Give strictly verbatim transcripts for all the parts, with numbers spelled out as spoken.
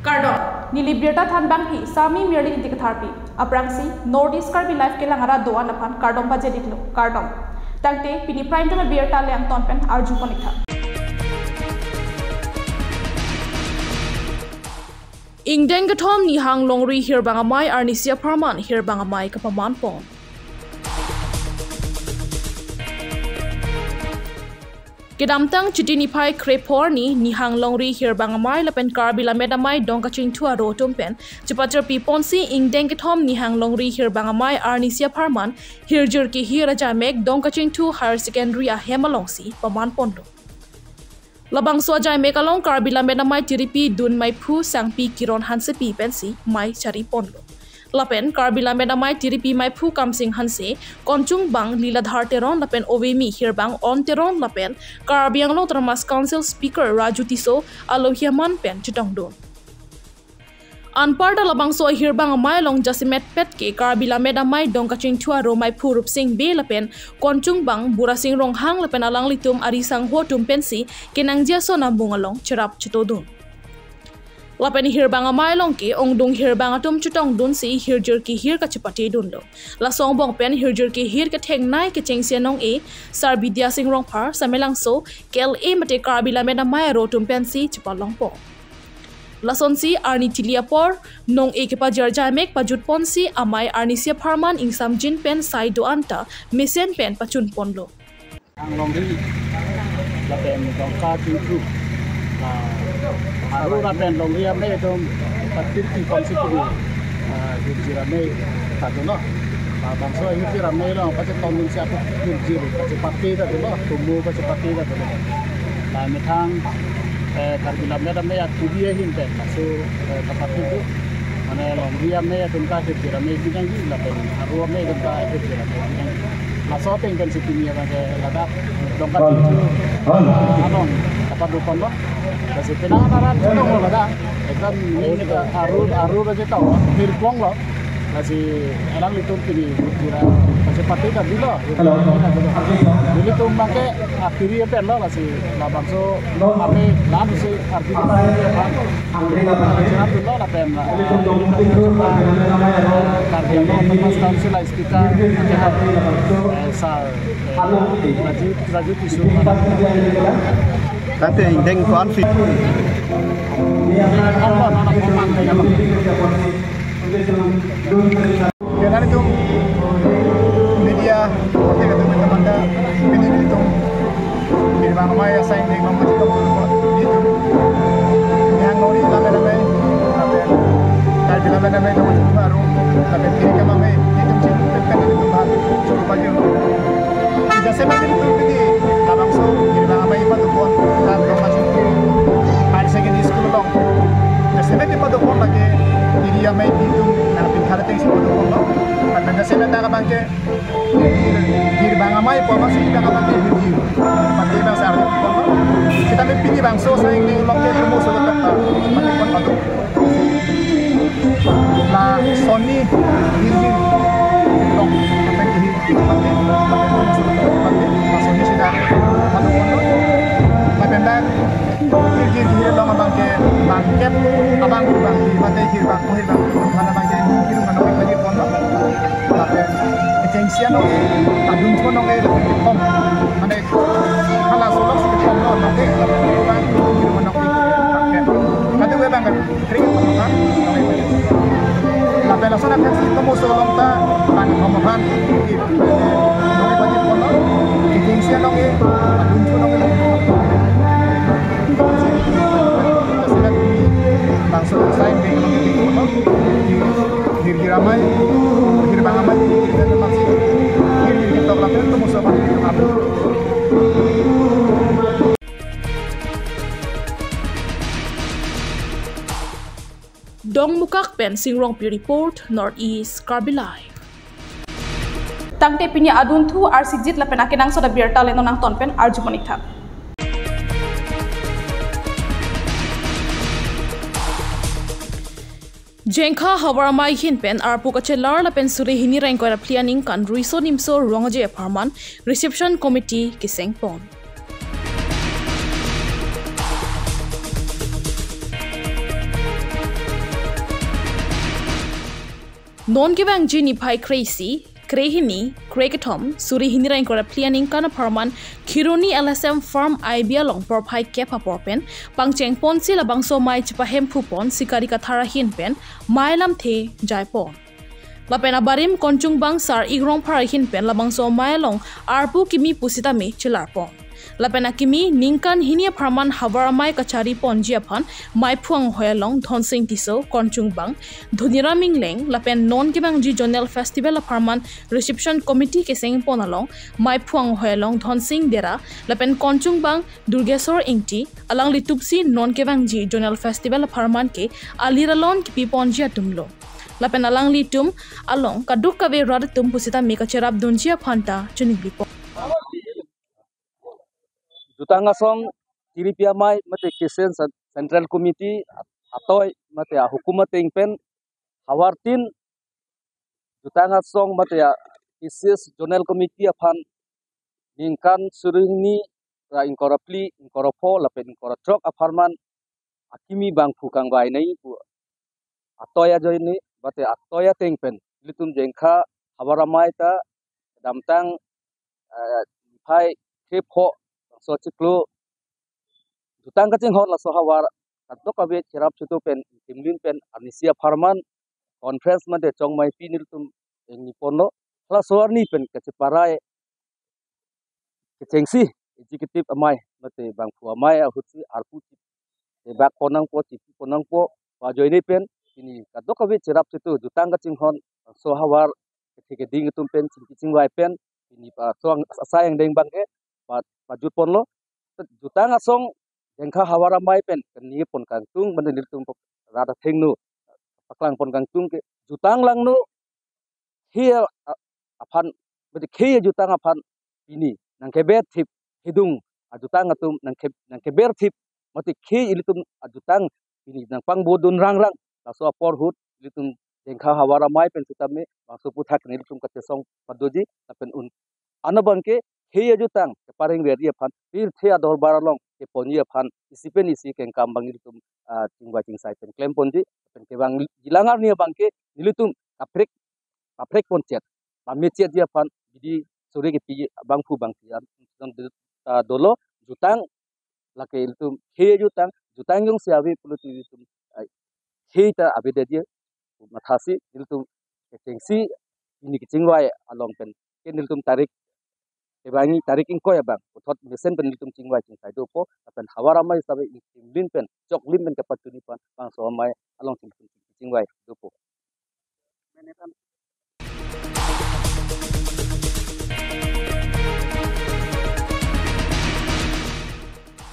Kardom, neli birta thanbangpi Sami Mirlin Ingti Katharpi. Aphrangsi North East Karbi Live kelang arat do-an aphan kardom pajir-iklo, kardom. Tangte pini Prime Time abirta le-angton pen arjupon-iktha. Ingdeng kethom nihang longri hirbang amei arnisi apharman hirbang amei kapamanpon. Kedamtang Chiti niphai krepho arni nihang longri hirbang amei lapen Karbi Lammet Amei Dongkachingthu aro atum pen chepachirpiponsi ingdeng kethom nihang longri hirbang amei arnisi apharman hirjir kehir ajaimek Dongkachingthu Higher Secondary ahem alongsi pamanponlo. Labangso ajaimek along Karbi Lammet Amei tiripi dun meiphu Sangpi Kiron Hansepi pensi mei chariponlo. Lapen Karbi Lammet Amei tiripi meiphu Kamsing Hanse, konchungbang Liladhar Teron lapen ovemi hirbang On Teron lapen Karbi Anglong Autonomous Council Speaker Raju Tisso alohi aman pen chetongdun. Anparta labangso ahirbang amei along jasemetpet ke Karbi Lammet Amei Dongkachingthu aro meiphu Rupsing Bey lapen konchungbang Burasing Ronghang lapen alanglitum ari sangho atum pensi kenangji ason amung along cherap chetodun. Lapen hirbang amei along ke ongdung hirbang atum chetongdunsi hirjir kehir kachepatedunlo. Laso angbong pen hirjir kehir kethengnei kechengsi anong-e Sarbidya Sing Rongphar, Samelangso, K L A mate Karbi Lammet Amei aro atum pensi chepalongpo. Lasonsi arni tili apor nong-e kepajir ajaimek pajutponsi amei arnisi apharman ingsamjin pen sai do-an ta mesen pen pachunponlo. Ang longri lapen Dongkachingthu, ah, aro lapen longri amei atum patirpi ponsi pini, ah, hirjir amei ta do, no? Ah, bangso hirjir amei along pachetongdunsi apo hirjir pachepate ta do, no? Tumu pachepate ta do, no? La methang, eh, Karbi Lammet Amei atudi ahin pen laso, eh, kapathu do. Mane longri amei atum ta hirjir amei pinangji lapen aro amei atum ta hirjir amei pinangji. Laso ateng pensi pini abang ke ladak Dongkachingthu along kapathu ponlo. Lasi penang aran chetonglo ladak. Ekdom ini aro, aro aja tau hirponglo. Lasi alanglitum pini hirjir pachepate ta dolo. Hello. Nelitum abang ke akhiri penlo, lasi labangso amei lanusi arti Karbi Anglong Autonomous Council a Speaker, eh, Sir, eh, Raju, Raju Tisso. Tangte ingdeng ko-an si. Kenani tum media, oke, kata teman-teman, pini tum hirbang amei asai ingdeng nong kachito, itum nihang longri Lammet Amei, lapen Karbi Lammet Amei nong kachito aro, lapen kiri kama amei, itum chin pen pen itum bah, chin pajir. Jasemet itum pini labangso hirbang amei padoponlo, ta Dongkachingthu Higher Secondary School along. Jasemet padoponlo lake, kiri amei itum nangpinthar atengsi padoponlo. Lapen jasemet abang ke hirbang amei pon si kita kata di hirjir. Pati bang sa arlo. Kita me pini bangso asai ingdeng along ke tumu so tak ta. Pati pon padu. Lasonsi hirjir long. Apa yang hirjir? Pati, pati pon so tak pati. Lasonsi sida padu pon. Lapen dak hirjir hirjir long abang ke bangkep abang bang mate hirbang hirbang. Mana abang ke hirjir mana abang ke ponlo. Lapen kechengsi anong, adun chonong e lapen kethom. Mane halaso lok si kethom lo, nong e lapen kethom, kethom nong e. Lapen kadu ke bang kri kethom kan, nong e. Lapen laso na kethom so long ta, bang kethom kan, nong e bagi kono, kechengsi anong e, adun chonong e. Bangso asai ingdeng nong e, hirjir amei, hirbang amei, hirjir amei, hirjir ketok lapen tumu so abang. Dongmukak pen Sing Rongpi report, North East Karbi Live. Tangte pini adunthu arsikjit lapen akenangsot abirta le-angton pen arjupon-iktha. Jengkha havar amei ahin pen arpu kachelar lapen suri hini ra ingkoi ra phli aningkan Riso Nimso Rong-aje apharman reception committee kesengpon. Non kevangji niphai kre-isi, kre-hini, kre-kethom, suri hini ra ingkoi ra phli aningkan apharman Kheroni L S M Farm I B along porphai kep apor pen pangcheng ponsi labangso amei chepahemphu pon sikari kathar ahin pen amei lamthe jai pon. Lapen abarim Konchungbang Sar-ik Rongphar ahin pen labangso amei along arpu kimi pusitame chelar pon. Lapen akimi ningkan hini apharman havar amei kachari ponji aphan meiphu anghoi along Dhonsing Tisso, Konchungbang, Dhoniram Engleng, lapen non kevangji Zonal Festival apharman Reception Committee keseng pon along meiphu anghoi along Dhonsing Dera, lapen Konchungbang Durgeswar Ingti, alanglitumsi non kevangji Zonal Festival apharman ke alir alon kipi ponji atumlo. Lapen alanglitum along kadokave rat atum pusitame kacherap dunji aphanta chiningri pon. Jutang asong tiripi amei mate Christian Cen-, Central Committee atoi mate ahukum ateng pen havartin jutang asong mate a Christian Zonal Committee aphan ningkan suri hini ra ingkoi ra phli, ingkoi ra pho, lapen ingkoi ra throk apharman akimi bangphu kangvai nangji pu atoi ajoine, mate atoi ateng pen ilitum Jengkha havar amei ta kedamtang, eh, niphai kre-pho bangso chiklo jutang kachinghon laso havar kadokave cherap chitu pen, timlin pen, arnisi apharman conference mate chongmeipi nelitum ingni ponlo, laso arni pen kacheparai kechengsi executive amei mate bangphu amei ahutsi arpu chebak pon nangpo, chipi pon nangpo pu ajoine pen pini kadokave cherap chitu jutang kachinghon laso havar kethe keding atum pen chingki chingvai pen pini pa asong asai angdeng abangke pa, pajut ponlo. Jutang asong Jengkha havar amei pen keni pon kangtung mane nelitum rat athengno paklang pon kangtung ke jutang langno khei a-, aphan, mate khei ajutang aphan pini nangkeber thip, hidung ajutang atum nangke-, nangkeber thip, mate khei ilitum ajutang pini nangpangbodun rangrang, laso apor ahut ilitum Jengkha havar amei pen sitame bangso aphuthak nelitum kachesong padoji, lapen un-, ano abangke khei ajutang kepareng verji aphan, pirthe adorbar along keponji aphan, isi pen isi kengkam abang nelitum, ah, chingvai chingsai pen klem ponji, pen kevangji alang arni abangke nelitum kaprek, kaprek pon chet, pame chetji aphan bidi suri kepi bangphu bangphi an, ah, dolo, jutang lake ilitum khei ajutang, jutang jongsi ave pulote ilitum, ah, khei ta avedetji mathasi ilitum kechengsi pini kechingvai along pen ke nelitum tarik kevangji tarik ingkoi abang puthot mesen pen nelitum chingvai chingsai dopo, lapen havar amei sitame ingtimlin pen choklim pen kepachini pon bangso amei along chingvai dopo.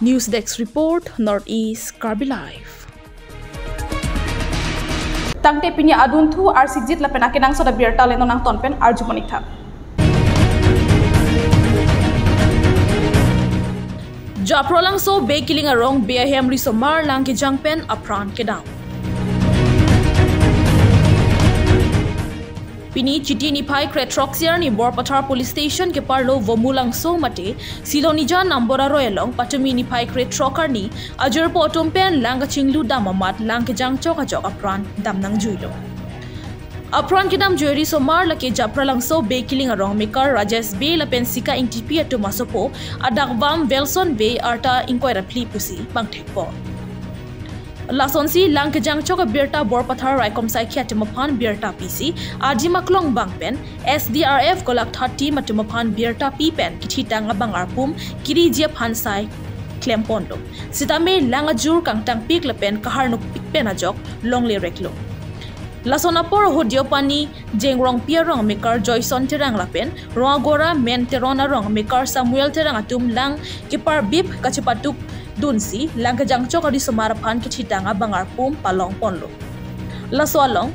News Desk Report, Northeast Karbi Live. Tangte pini adunthu arsijit lapen akenangsot abirta le non nangton pen arju monik tha. Japralangso Bey Killing arong bey ahem risomar lang kejang pen apran kedam. Pini Chiti niphai krethrok arni Borpathar Police Station keparlo Vomulangso mate Silonija number aroi along patumi niphai krethrok arni ajirpo atum pen lang kachinglu dam amat lang kejang chok ajok apran dam nangjuilo. Apran kedamjui risomar lake Japralangso Bey Killing arong mekar Rajesh Bey lapen Sika Ingtipi atum asopo adakvam Welson Bey arta ingkoi ra phli pusi bangthekpo. Lasonsi lang kejang chok abirta Borpathar raikom saikhi atum aphan birta pisi adim aklong bang pen S D R F Golaghat team atum aphan birta pi pen kethitang abang arpum kiriji aphan sai klem ponlo. Sitame lang ajur kangtangpik lapen kaharnukpik pen ajok longle reklo. Lason apor ahut Deopani Jengrongpi arong mekar Joyson Terang lapen Rongagora Men Teron arong mekar Samuel Terang atum lang keparbip kachepatuk dunsi lang kejang chok arisomar aphan kethitang abang arpum palong ponlo. Laso along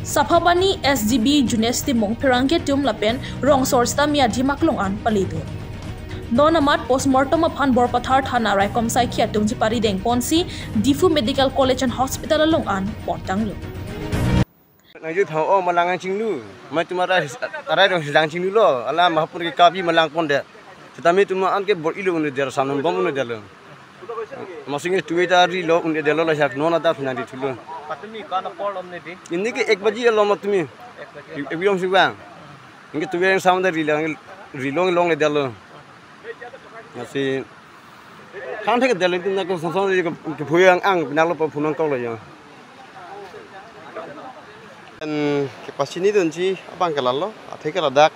Saphapani S G B Junes Timung pherangke atum lapen rongsor sitame adim aklong an paledun. Non amat postmortem aphan Borpathar thana raikom saikhi atum chepari deng ponsi Diphu Medical College and Hospital along an pontanglo. Nangji thang o malang ang chinglu, mai tumara arai rong sidang chinglu lo, alam hapun ke kapi malang pondet. Sitame tuma an ke bor-ilo unu der, sanun bom unu der lo. Masing ke tuwe ta rilo, un-edetlo, ladak non ladak nang ri thulo. Patumi ko-an apor lom ne di? Ini ke ek baji lom patumi. Ek baji. Ek baji lom si bang. Ini ke tuwe yang sama dari rilo, rilo longledetlo. Lasi khang thek detlo, itu nang ko song song ke, ke phu yang ang, nang lo pa phu nangkoklo ya. Pen kepachini dunji abang ke lalo, athe ke ladak,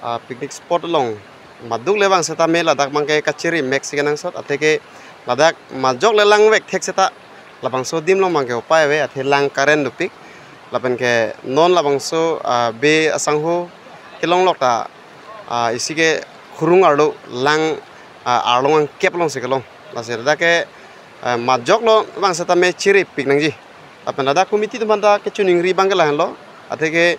ah, picnic spot along maduk le bang setame ladak abang ke kachiri mek si kenangsot, athe ke ladak majok le langvek thek seta labangso adim along abang ke upai ave, athe lang current dopik, lapen ke non labangso, ah, be asangho kelong lok ta, ah, isi ke khurung arlo lang, ah, arlong angkep along si kelong. Lasi ladak ke, ah, majok lo bang setame chiripik nangji. Lapen ladak committee atum aphan ta kachiningri abang ke lahenlo. Athe ke,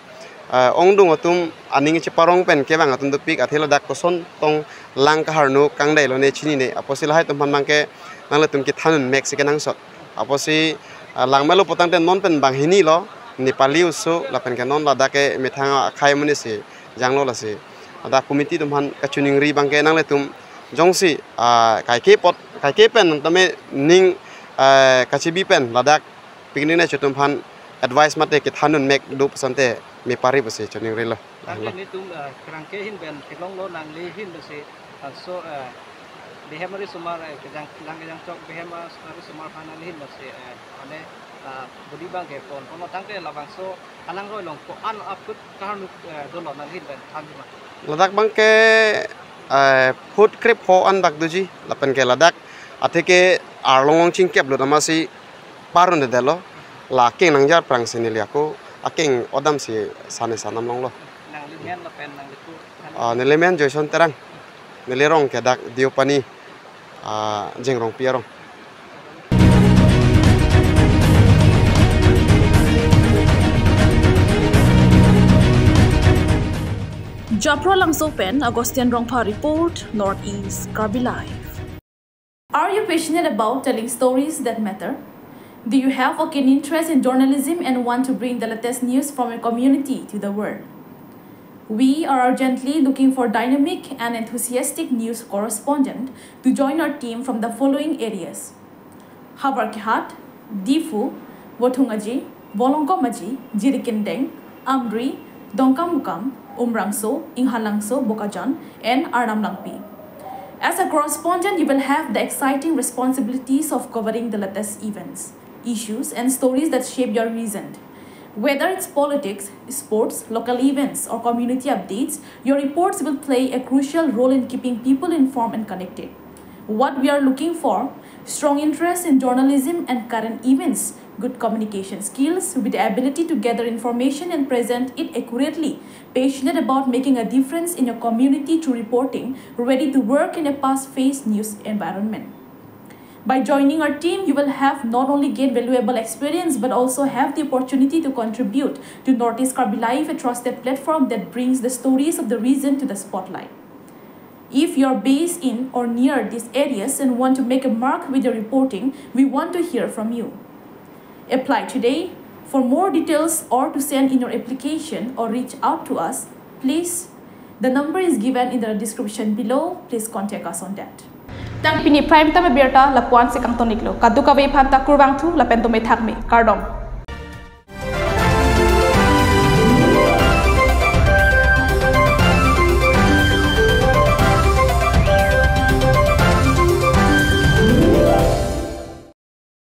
ah, ongdung atum aning cheparong pen kevang atum dopik, athe ladak koson tong lang kaharno kangdai lo ne chinine. Apotsi lahai atum aphan abang ke nanglitum kethan un mek si kenangsot. Apotsi, ah, lang melo putangte non pen banghini lo, Nepali oso, lapen ke non ladak ke methang akhei amonit si janglo lasi. Ladak committee atum aphan kachiningri abang ke nanglitum jongsi, ah, kaike apot, kaike pen tame ning, ah, kachebi pen ladak picnic ne atum aphan advice mate kethan un mek do pu asonte me pari pusi chiningrilo. Tangte nelitum, ah, kerang ke ahin pen kelonglo, nangli ahin pusi, ah, so, ah, Behem arisomar, eh, kejang, lang kejang chok Behem arisomar aphan nangli ahin pusi, eh, mane, ah, budi abang ke pon, pon tangte labangso alangroi along ko-an aput kaharno, eh, dolo, nangli ahin pen thanji ma? Ladak abang ke, eh, phut krepho an bak doji, lapen ke ladak athe ke arlong chingkep lut amatsi par un-edetlo, la akeng nangjar aphrangsi neli ako akeng odam si sane sanam longlo. Nangli men lapen nangli ku? Ah, neli men Joyson Terang. Neli arong ke dak Deopani, ah, Jengrongpi arong. Japrolangso pen Augustine Rongpha report, Northeast Karbi Live. Are you passionate about telling stories that matter? Do you have a keen interest in journalism and want to bring the latest news from your community to the world? We are urgently looking for dynamic and enthusiastic news correspondent to join our team from the following areas: Howraghat, Diphu, Vothungaji, Volongkom Aji, Jirikindeng, Amri, Dongkamukam, Umrangso, Inghalangso, Bokajan, and Arnam Langpi. As a correspondent, you will have the exciting responsibilities of covering the latest events, issues, and stories that shape your region. Whether it's politics, sports, local events, or community updates, your reports will play a crucial role in keeping people informed and connected. What we are looking for: strong interest in journalism and current events, good communication skills with the ability to gather information and present it accurately, passionate about making a difference in your community through reporting, ready to work in a fast-paced news environment. By joining our team, you will have not only gain valuable experience but also have the opportunity to contribute to Northeast Karbi Live, a trusted platform that brings the stories of the region to the spotlight. If you're based in or near these areas and want to make a mark with your reporting, we want to hear from you. Apply today. For more details or to send in your application or reach out to us, please, the number is given in the description below. Please contact us on that. Tang pini Prime Time abirta lapu-an si kangton-iklo. Kadokave aphan ta kurvangthu lapen dome thakme. Kardom.